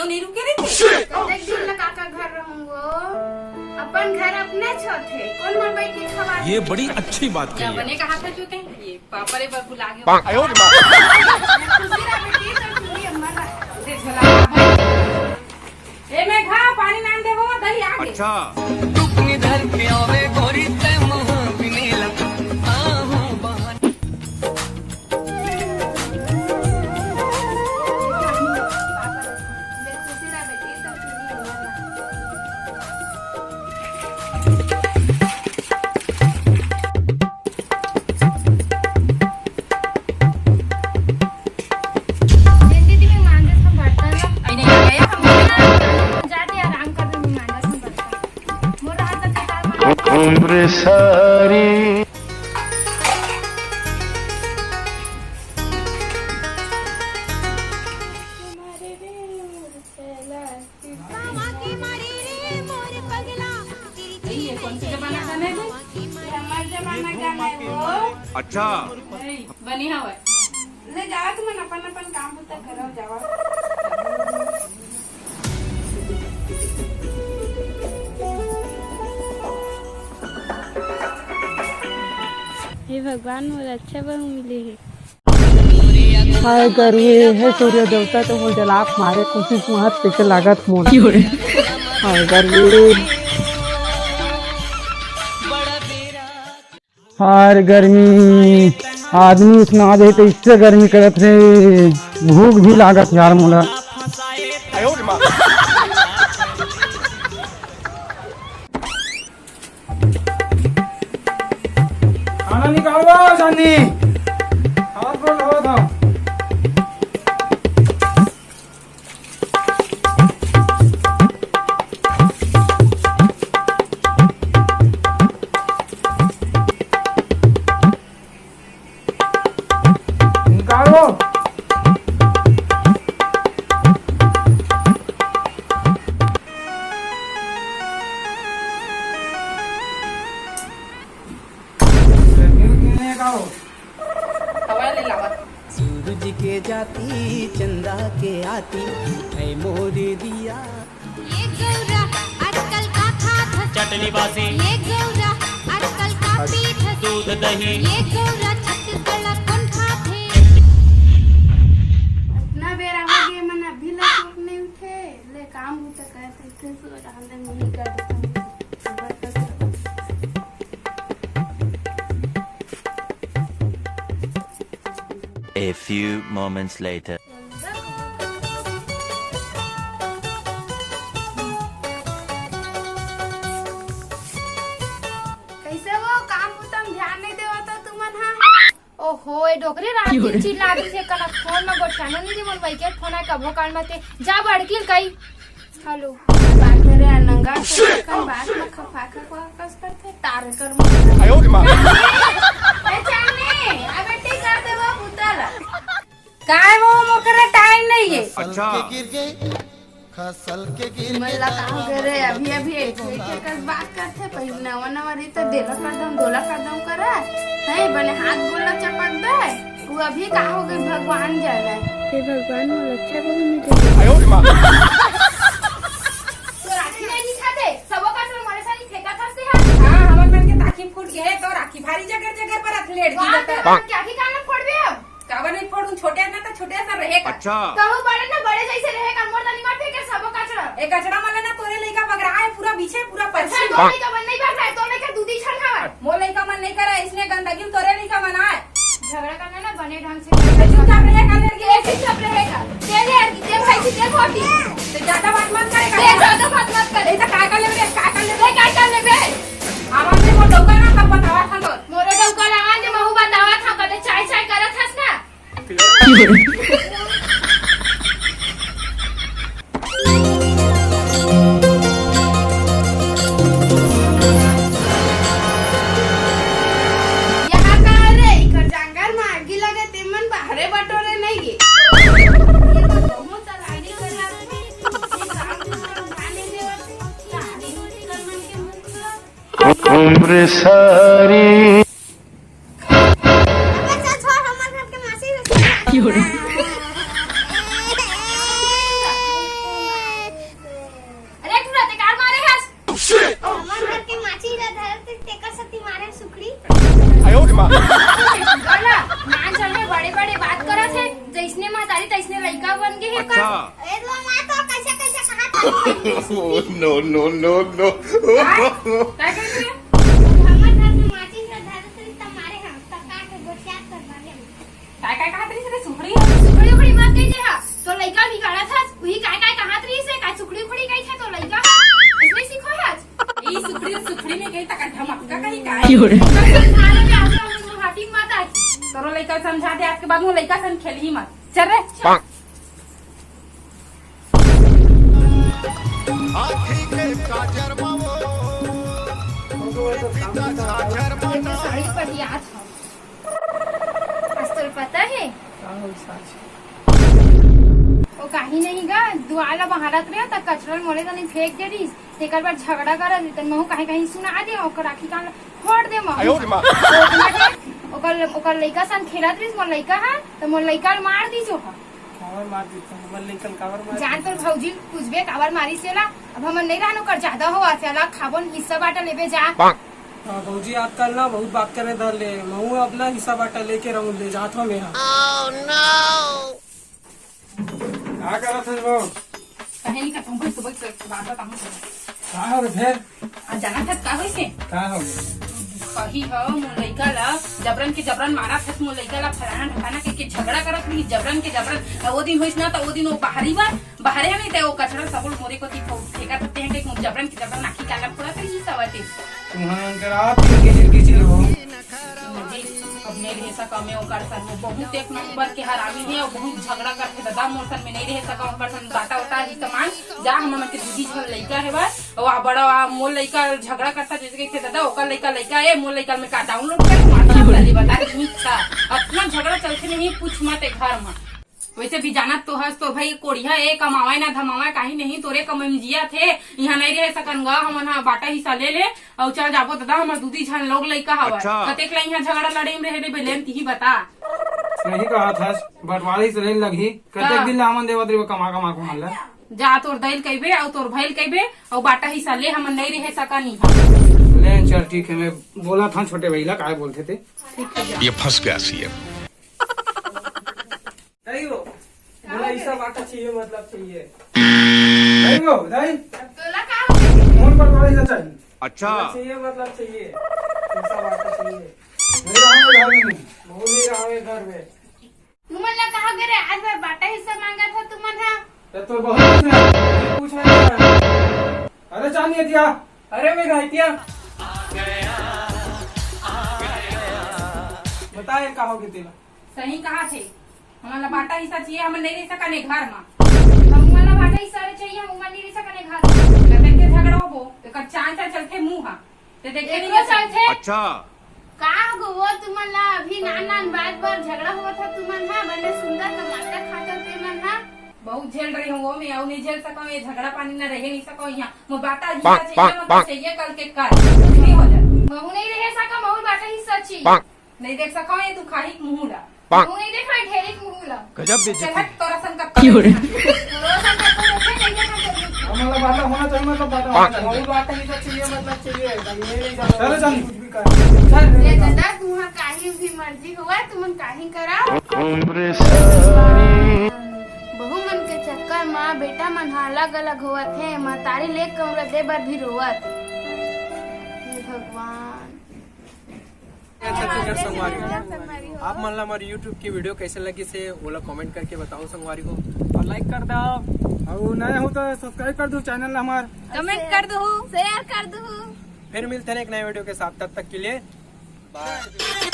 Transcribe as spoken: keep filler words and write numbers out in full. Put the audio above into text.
तो नहीं रुके रहिथे। कतेक दिन ला काका घर रहूंगो? अपन घर अपने छोथे, कौन मोर बैठ के खवा ये दे? बड़ी अच्छी बात क्या कही है। बने कहा था जो कहीं ये पापा रे बर बुला के खुशी रह बेटी, तो खुशी अम्मा ला। दे झोला। ए, मैं घा पानी नान देवो, दही आगे। अच्छा। टुकनी धर के आवे गोरी ते मुँह बिनेला। आहो बहाना। जल्दी दीदी, मैं मांजत हंव बर्तन ला। अरे नहीं, नहीं, नहीं, हम जाते आराम कर, मैं मांजत हंव बर्तन। मोर हाथ तक बेकार मांजत हंव। उम्र सारी। ये कौन सा जमाना गाना है भाई? ये हमार जमाना गाना है वो। अच्छा। नहीं, बनी हवय। ले जावा तुमन अपन अपन काम बुता करो, जावा। हे भगवान, मोर अच्छा बहू मिले हे। हाय गर्मी, हे सूर्य देवता, तो मोर जला के मारे कोशिश मत, कइसे लागत मोर। हाय गर्मी। हाय गर्मी, आदमी उसना दे तो इससे गर्मी करत रे। भूख भी लागत यार मोला। खाना निकालो जानी। हाथ गोड़ धोवत हंव। निकालो। हवा ले लावत। सूरज के जाती, चंदा के आती, है मोर दिया। ये गौरा आजकल का खात हस? चटनी बासी। ये गौरा आजकल का पीत हस? दूध दही। ये गौरा छत्तीसगढ़ ला कौन खात हे? इतना बेरा हो गए, मन अभी ले सुत नहीं उठे। ले काम बूता कर, फिर सुबह डाल दे, मुंह कर दे। A few moments later. कैसे वो काम उतम ध्यान नहीं देवा तो तुमन हा? ओहो, ए डोकरी रात दिन चिल्ला दिस हे, कनक फोन म गोठियानो नहीं दे, मोर माई के फोन आए कभो काल मते, जा बड़किल कई। हेलो। बात करे अनंगा से कन बात म खफा खफा कस करथे तार कर मुंह। ए चांदनी, अबे टीका दे वो पुतल। काय वो मोकरा टाइम नहीं है। अच्छा। खसल के गिर मन ला का हो गे रे, अभी अभी एक एक कस बात करथे, पहिली नवा नवा रही त देला कर दम, दोला कर दम करा, नहीं बने हाथ गोला चपक दे। वो अभी का हो गई, भगवान जाने। हे भगवान, मोर अच्छा बहू मिल जाए। तो राखी नहीं दिखाते, सबो का तो मोरे सारी फेंका करते हैं। हाँ, हमर मन के ताकी फूट गए, तो राखी भारी जगर जगर पर अथलेट दी वाह, जाता है। तो क्या की कान फोड़ दे अब? काबर नहीं फोड़ू, छोटे ना तो छोटे सा रहे का। अच्छा। कहूँ बड़े ना बड़े जैसे रहे का, मोर तनी मार फेंके सबो कचरा। ए कचरा मन ना तोरे लइका बगरा है, पूरा पीछे, पूरा अच्छा, पश्चिम। तोर लइका मन नहीं बगरा है, तोर लइका दूधी छन हवा। मोर लइका मन नहीं करा, इसने गंदगी तोरे लइका मन आए। झगड़ा करना ना बने ढंग से। ए, चुपचाप रहे का लड़की, ए, चुपचाप रहे का। दे दे यार, दे भाई, दे खोटी। ते ज्यादा बात मत करे का। दे, ज्यादा बात मत करे। ए, तो काय कर लेबे, काय कर लेबे? काय कर लेबे? आवाज में मोर डौका ना, तब बतावा था तो। मोरे डौका लगा जे महू बतावा था, कदे चाय चाय करत हस ना। यहाँ का रे, इकर जांगर में आगी लगे, ते मन बाहरे बटोरे नहीं गे। ये तो बहुत आगे कर रहा है। ये काम तो समझा नहीं देवत है। उम्र सारी। करत हे, जइसने महतारी तइसने लइका बन गे हे का? अच्छा। ए, तो माँ तो कैसे, कैसे कहा था? Oh, no, no, no, no। काय? काय कहत रहे? हमर घर में माचिस ल धरत रहिस त मारे हम, त का के गोठियात कर मारे हम। काय, काय कहत रहिस रे सुखड़ी? सुखड़ी उखड़ी मत कहि दे हा। तो लइका बिगाड़त हस, उही काय, काय कहत रहिस हे, काय सुखड़ी उखड़ी कहिथे तो लइका? अइसने सिखो हस? ई सुखड़ी, सुखड़ी में गई त का धमक्का कहीं काय? की हो रे? समझा ले बे, आज हम लोग हाटी मत आज। तोरो लइका समझा दे, आज के बाद वो लइका सन खेलही मत। चल रे, चल। हाथी के काजर मा वो, मुर्गी का झाझर मा ना। साड़ी पटियात हव। आज तोर पता हे? का होइस आज? ओ काही नहीं गा, दुआर ला बहारत रहे त कचरा ल मोरे कनी फेंक दे रहिस, तेकर बर झगड़ा करत रहे, त महू काहे कहीं सुना दे, ओकर आँखी कान ला फोड़ दे महू। आयो रे माँ। ओकर, ओकर लइका संग खेलत रहिस, मोर लइका ह, त मोर लइका ल मार दिस ओहा। काबर मार दिस? हमर लइका ल काबर मार जान दिस? तोर भौजी ल पूछबे काबर मारिस तेला, अब हमन नहीं रहन ओकर जादा हो, तेला खाबोन हिस्सा बांटा लेबे जा। हाँ, भौजी आजकल ना बहुत बात करे धर ले। महू अपना हिस्सा बांटा लेके रहूं, ले जात हूँ मैं। हाँ। का करत हस वो? कहीं नहीं करता हूँ, बैठ, बैठ, बैठ, बात बताऊँ तुमको। का हो रे फेर? आ, जानत हस का होइसे? का हो गे? कही हो, मोर लइका ला जबरन के जबरन मारत हस, मोर लइका ला फलाना ढकाना के, के झगड़ा करत रही, जबरन के जबरन। आ, वो दिन होइस ना, त वो दिन वो बाहरी बा, बाहरे हे नहीं, त वो कचरा सबो ल मोरे कोती फो-, फेंकत रहते हैं, कि जबरन के जबरन आँखी काला फोड़त रही, सब आते। तुहन करा तिनके तिनके चिल्लो। अब नहीं रह सका मैं ओकर संग, वो बहुत एक नंबर के हरामी हे, वो बहुत झगड़ा करथे दादा, मोर संग मैं नहीं रह सका ओकर संग, बाटा होता ही सामान, जा हमन के दीदी झन लइका हे बस, वो आ बड़ा आ मोर लइका झगड़ा करता, जैसे कहते दादा ओकर लइका लइका ए, मोर लइका मैं का download करे, WhatsApp वाली बता दी, मिच्छा। अतना झगड़ा चलथे नहीं, पूछ मत ए घर में। वैसे भी जानत तो हस, तोर भाई कोढ़िया ए, कमावय ना धमावय, काही नहीं, तोरे कमाई में जियत हे। इहाँ नहीं रह सकन गा, हमन हा बाटा हिस्सा ले ले, अउ चल जाबो ददा, हमर दू दी झन लोग लइका हवय। अच्छा। कतेक ला इहाँ झगड़ा लड़े में रहे रे बेलेन, तिही बता। सही कहत हस, बंटवारा हिस्सा ले लगही। कतेक का? दिन ला हमन देवत रहिबो कमा कमा के हमन ला। जा तोर दाई ल कहिबे, अउ तोर भाई ल कहिबे, अउ बाटा हिस्सा ले, हमन नहीं रह सकन इहाँ। ले चल ठीक हे, मैं बोलत हँव छोटे भाई ला, काय बोलथे ते। ठीक हे, जा। ये फंस गया सीएम। दाई हो, मोला हिस्सा बांटा चाहिए, मतलब चाहिए। दाई हो, दाई। अब तोला का हो गया? मोर बंटवारा हिस्सा चाहिए। अच्छा। चाहिए, मतलब चाहिए। हिस्सा बांटा चाहिए। नहीं रहा मैं घर में। बहू नहीं रहा मैं घर में। तुमन ला कहा करे, आज भर बांटा हिस्सा मांगा था तुमन हा। तो, तो बहुत कुछ है, पूछ रहे हैं। अरे जानिए दिया। अरे मैं घाटिया। बता ये का हो गया तेरा? सही कहा थे। हमन ला बांटा हिस्सा चाहिए, हमन नहीं रह सकन ए घर मा। हम उमन ला बांटा हिस्सा चाहिए, हम उमन नहीं रह सकन ए घर मा। त देख के झगड़ा होबो, एकर चाल चाल चलथे मुंह हा। ते देखे नहीं एकरो चलथे। अच्छा। का गो वो तुमन ला अभी नान नान बात बर झगड़ा होवत हा तुमन हा, बने सुंदर टमाटर खाथव तेमन हा। बहुत झेल रही हूँ वो मैं, अउ नहीं झेल सकूँ ये झगड़ा पानी ना रहे नहीं सकूँ यहाँ। मोर बाटा हिस्सा चाहिए, मतलब चाहिए कल के कल। कुछ भी हो जाए। महू नहीं रह सका, महू बाटा हिस्सा चाहिए। नहीं देख सका ये तू खाही मुँह ला। महू नहीं देख रहा ढेरी मुँह ला। गजब बेइज्जती। चल हट, तोरा सन कब की हो रे? तोरा सन कब तोरा सन कब हमला बाटा होना चाहिए, मतलब बाटा होना चाहिए। महू बाटा हिस्सा चाहिए, मतलब चाहिए। ये नहीं जाना। चलो चल। कुछ भी कर। चल। ले दादा, तुहा काही भी मर्जी होवय, तुमन काही कराव। बहू मन के चक्कर मा बेटा मन हा अलग अलग होवत हे, महतारी ले कमरा दे बर भी रोवत। हे भगवान। अच्छा, ठीक है, संगवारी हो। आप मन ला हमारी YouTube की video कैसे लगी से ओला comment करके बताओ संगवारी हो। और like कर दो। और नया हो तो subscribe कर दो channel हमार। Comment कर दो, share कर दो। फिर मिलते हैं एक नए video के साथ, तब तक के लिए bye।